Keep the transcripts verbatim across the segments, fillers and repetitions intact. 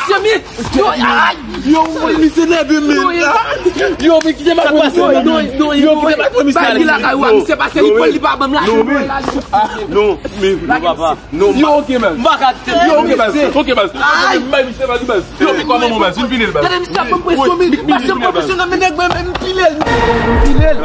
Yo, ay! Yo, misye nève men la. Yo, men kite m al pase. Yo, kite m al pran misye ale. Misye pase li pran li pa ban m la. Non, men non, papa. Non, yo, ok, baz. M pa ka. Yo, ok, baz. Ok, baz. Ay, bay misye, baz, baz. Yo, men kòman, baz? Vin pile l, baz. Gade misye ap ban m presyon, men. Misye ap ban m presyon nan men nèg mwen, men m pile l. M pile l.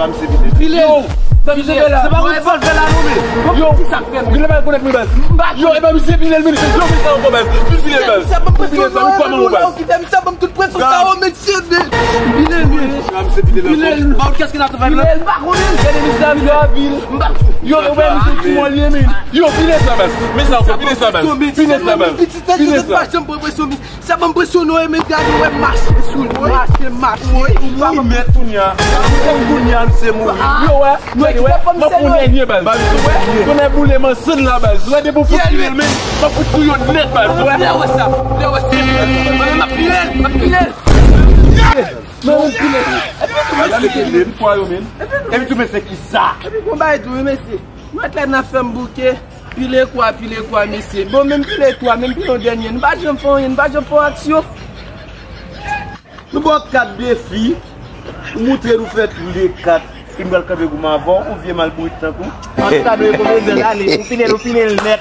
Pile l. Sa misye fè la? Se pa revolvè la non, men. Yo, ou genlè pa rekonèt mwen, baz. Yo, e pa misye pile l, men. Yo, men sa ankò, baz. Vin pile l, baz. Misye ap ban m presyon, non, men ou kòman, baz? Kite misye ap ban m tout presyon sa yo, men. Pile l, men. Pile l. Ba, kès ki nan travay la? Pile l, m pa konnen. Gade misye ap vin rapid. M pa. Yo, yo, wè misye ti mòl ye, men. Yo, pile sa, baz. Men sa ankò, pile sa, baz. Pile sa, baz. Pile sa. Sa ban m presyon, non, men gade, wè, mache sou li. Mache, mache. Ou mèt kounye a. Ou mèt kounye a, misye mouri. Yo, wè. Yo, wè. M ap pran dènye, baz. Baz, ou wè. Konnen boule m ansann la, baz. Wè, depi w fout pile l, men. M ap fout tou yo nèt, baz. Wè. Lè wè sa. Lè wè sa. M ap pile l. M ap pile l. Mwen menm pile. Epi tou mesye. Epi tou mesye ki sa. Epi gon bagay tou wi mesye. Mwen klè nan fè m bouke. Pile kwa, pile kwa mesye. Bon, menm pile twa, menm pile yon dènye. Nou pa janm fè anyen, nou pa janm fè yon aksyon. Nou ba w kat defi. Ou moutre nou fè tou le kat. Epi m pral kanpe goumen avè w, ou vye mal bourik tankou. Antouka, nou rekomande l ale. Ou pile l, ou pile l nèt.